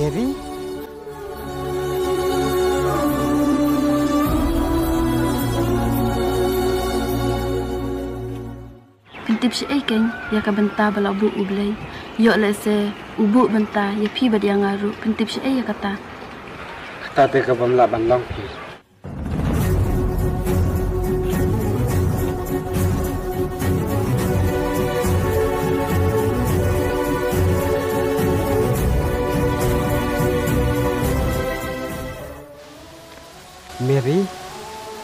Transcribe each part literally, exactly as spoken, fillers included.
Mary? Phin tip shaei kein ïa ka bynta ba la buh u Blei? Ïoh lehse u buh bynta ïa phi bad ïa nga ruh, phin tip shaei ïa kata? Kata te ka bym lah ban long phi. Mary,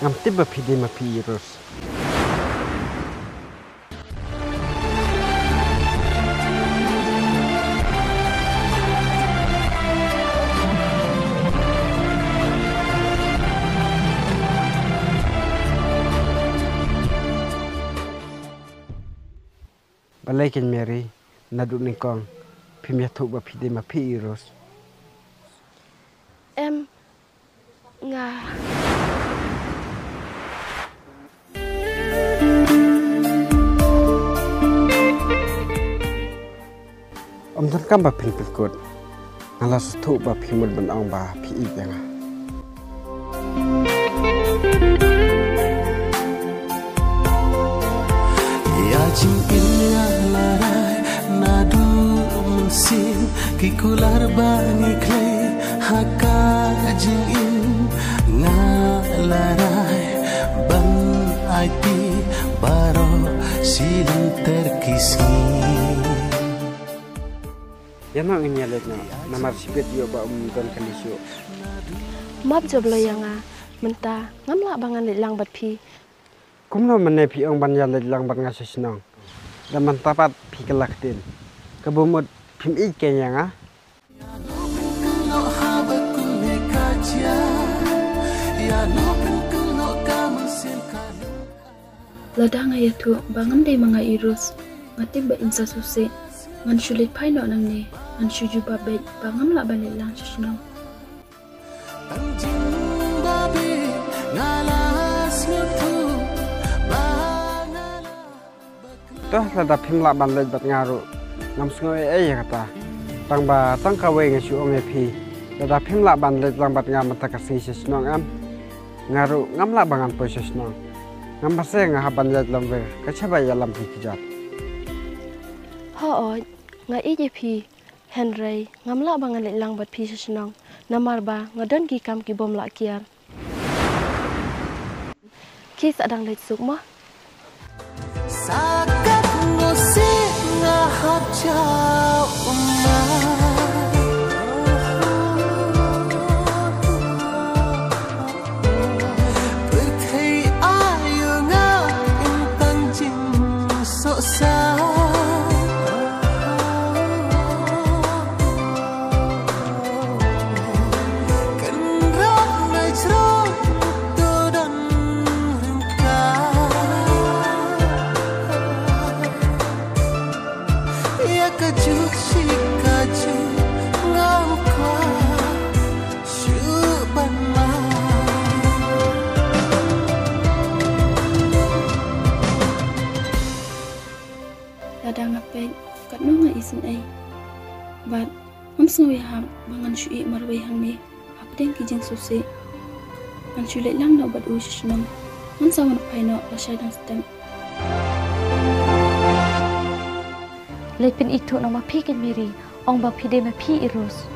ngam tip ba phi dei ma phi i Rose. Balei kein Mary, naduh nyngkong phim ïathuh ba phi dei ma phi i Rose? Em, nga. Ym donkam ba phin pynkut. Nga la sngewthuh ba phi mut ban ong ba phi ïeit ïa nga. Ïa jingim ïa la rai naduh mynsiem, ki kular ba ngi khlei ha ka jingim. Nga la rai ban aiti baroh shi lynter ki sngi. Ïa ma ngin ïa leit noh, namar shibit ïoh ba um don kane shuh. Map jop lo ïa nga, mynta ngam lah ba ngan leit lang bad phi. Kumno mynne phi ong ban ïa leit lang bad nga sha shnong? Da mynta pat phi kylla ktien. Ka bym mut phim ïeit kein ïa nga? Lada nga ïathuh ba ngam dei ma nga i Rose, nga tip ba in sa sngewsih. Ngan shu leit phai noh nangne, ngan shu jubab beit ba ngam lah ban leit lang sha shnong. To, lada phim lah ban leit bad nga ruh, ngam sngew ei ei ïa kata. Tang ba tang kawei nga shu ong ïa phi, lada phim lah ban leit lang bad nga mynta ka sngi sha shnong em, nga ruh ngam lah ba ngan poi sha shnong. Ngam ba se nga hap ban ïaid lamwir, ka shaba ïalam ki kjat. Hooid, nga ïeit ïa phi. Hynrei ngam lah ba ngan leit lang bad phi sha shnong, namar ba nga don ki kam ki bym lah kiar. Ki sa dang leit suk mo. Sa katno sien nga hap jaw ummat. Pyrthei aïu nga im tang jingsohsa. Kynrad na jrong to dang ryngkat. Ïa kajuh shi kajuh ngam kwah shuh ban mad. Lada nga peit katno nga isynei. Bad ngam sngew ïahap ba ngan shu ïeh marwei hangne hapdeng ki jingsngewsih. Ngan shu leit lang noh bad u sha shnong. Ngan sa wan phai noh lashai dang step. Leit pynithuh noh ma phi kein Mary, ong ba phi dei ma phi i Rose.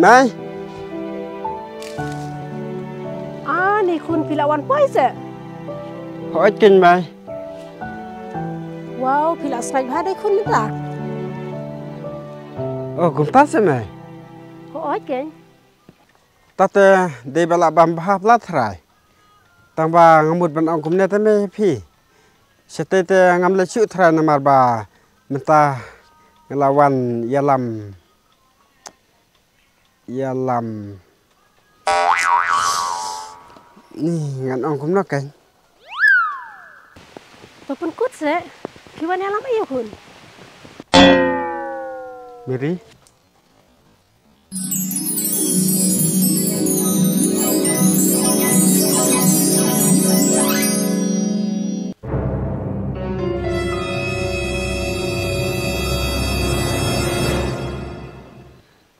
Mei. Ani khun, phi la wan poi se? Hooid keiñ mei. Wow, phi la sngaid bha dei khun mynta. Oh, kumta se mei. Hooid keiñ. Tate dei ba la bam bha pla trai. Tang ba nga mut ban ong kumne te mei phi. Shatei te ngam leit shuh trai namar ba mynta nga la wan ïalam. Ïalam. Ni ngan ong kumno keiñ. To pynkut se, phi wan ïalam aïu hun? Mary.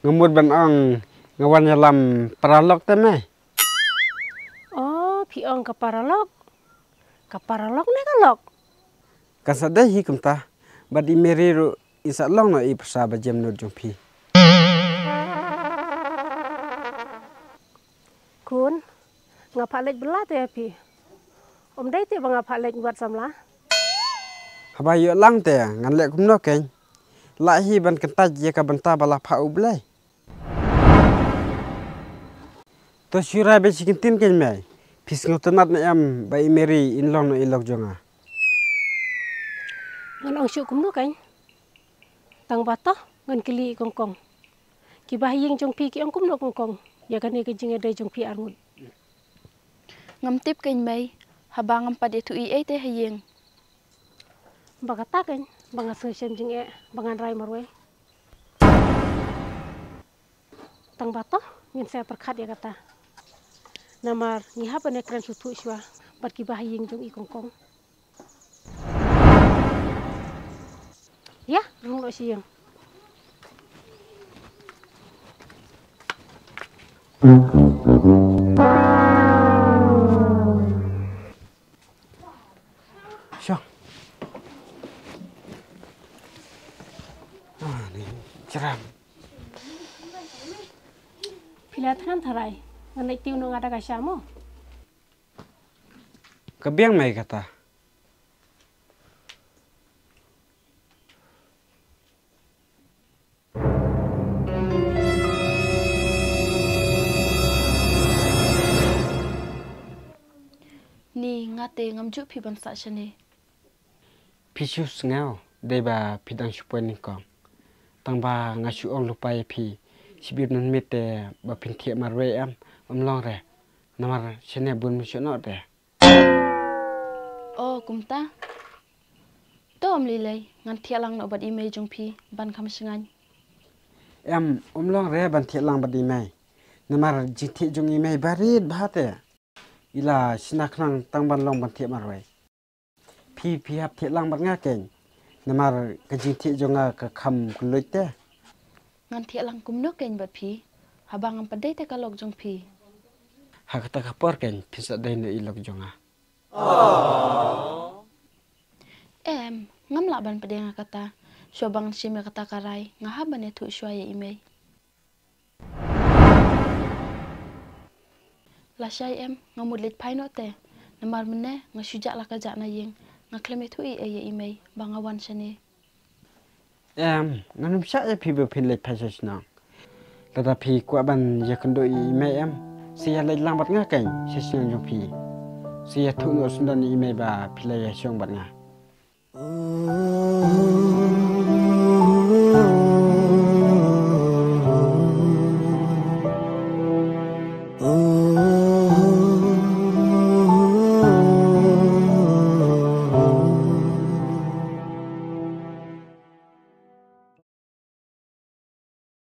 Nga mut ban ong nga wan ïalam paralok te mei. Oh, phi ong ka paralok. Ka paralok ne ka lok? Kan sa dei hi kumta. Bad i Mary ruh in sa long noh i pyrsa ba jem nud jong phi. Khun, nga phah leit bylla te ïa phi. Ym dei te ba nga phah leit wad samla. Haba ïoh lang te ngan leh kumno keiñ. Lah hi ban kyntait ïa ka bynta ba la phah U Blei. To shu rai beit shi kyntien keiñ mei. Phi sngewtynnat ne em ba i Mary in long noh i lok jong nga? Ngan ong shuh kumno keiñ. Tang ba to ngan kylli i kongkong. Kiba ha ïing jong phi ki ong kumno kongkong ïa kane ka jingïadei jong phi arngut? Ngam tip keiñ mei, haba ngam pat ïathuh ei ei te ha ïing. Ba kata keiñ ba nga sngewshem jingeh ba ngan rai marwei. Tang ba to ngin sa pyrkhat ïa kata. Namar ngi hap ban ïakren sngewthuh shuwa bad kiba ha ïing jong i kongkong. Ïa, rung noh sha ïing. Shong. Ah, ni jram. Phi la thngan tharai, ngan leit tiew noh nga da ka sha mo. Ka biang mei kata. Ni nga te ngam ju phi ban sah shane. Phi shu sngew dei ba phi dang shu poi nyngkong. Tang ba nga shu ong lypa ïa phi shibit mynmiet te ba phin thiah marwei em, ym long re. Namar shane bun mynshuh noh te. O kumta. To ym lei lei, ngan thiah lang noh bad i mei jong phi ban kham shngaiñ. Em, ym long re ban thiah lang bad i mei. Namar jingthiah jong i mei ba rit bha te. I la shna khnang tang ban long ban thiah marwei. Phi, phi hap thiah lang bad nga keiñ. Namar ka jingthiah jong nga ka kham kylluid te. Ngan thiah lang kumno keiñ bad phi haba ngam pat dei te ka lok jong phi. Ha kata ka por keiñ phin sa dei noh i lok jong nga. Em, ngam lah ban pdiang ïa kata. Shuwa ba ngan shim ïa kata ka rai nga hap ban ïathuh shuwa ïa i mei. Lashai em, nga mut leit phai noh te. Namar mynne nga shu jah la ka jah na ïing, nga khlem ïathuh ei ei ïa i mei ba nga wan shane. Em, ngan ym shah ïa phi ba phin leit phai sha shnong. Lada phi kwah ban ïakynduh ïa i mei em, sa ïa leit lang bad nga keiñ sha shnong jong phi. Sa ïathuh noh syndon ïa i mei ba phi la ïashong bad nga.